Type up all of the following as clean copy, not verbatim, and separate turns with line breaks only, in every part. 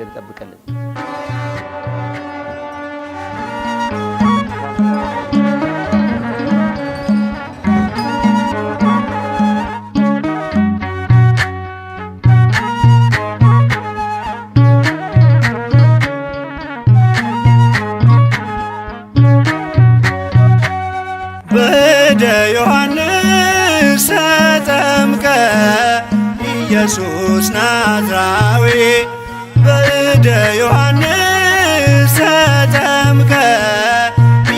ይጠብቅልን።
በእደ ዮሐንስ ተጠምቀ ኢየሱስ ናዝራዊ፣ በእደ ዮሐንስ ተጠምቀ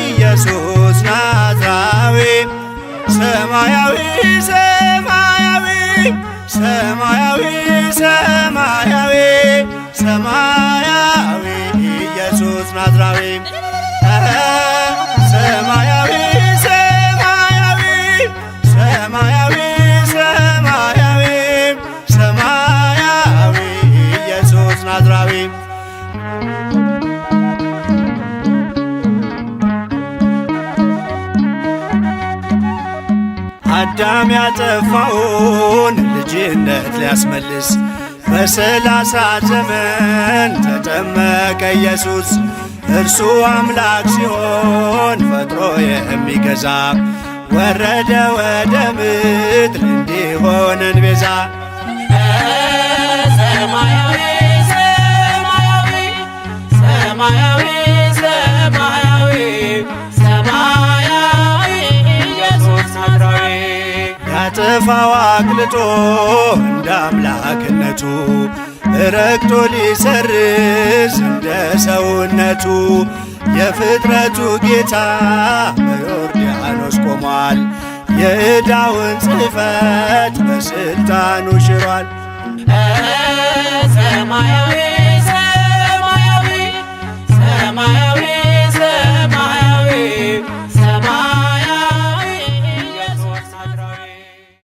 ኢየሱስ ናዝራዊ፣ ሰማያዊ ሰማያዊ ሰማያዊ ሰማያዊ ሰማያዊ ኢየሱስ ናዝራዊ፣ ሰማያዊ ሰማያዊ ሰማያዊ ሰማያዊ ሰማያዊ ኢየሱስ ናዝራዊ። አዳም ያጠፋውን ልጅነት ሊያስመልስ በ30 ዘመን ተጠመቀ ኢየሱስ። እርሱ አምላክ ሲሆን ፈጥሮ የሚገዛ ወረደ ወደ ምድር እንዲሆነን ቤዛ።
ሰማያዊ ሰማያዊ ሰማያዊ ሰማያዊ ሰማያዊ ኢየሱስ ናዝራዊ።
ያጠፋው አቅልጦ እንደ አምላክነቱ ረግጦ ሊሰርዝ እንደ ሰውነቱ የፍጥረቱ ጌታ በዮርዳኖስ ቆሟል። የዕዳውን ጽሕፈት በስልጣኑ ሽሯል።
ሰማያዊ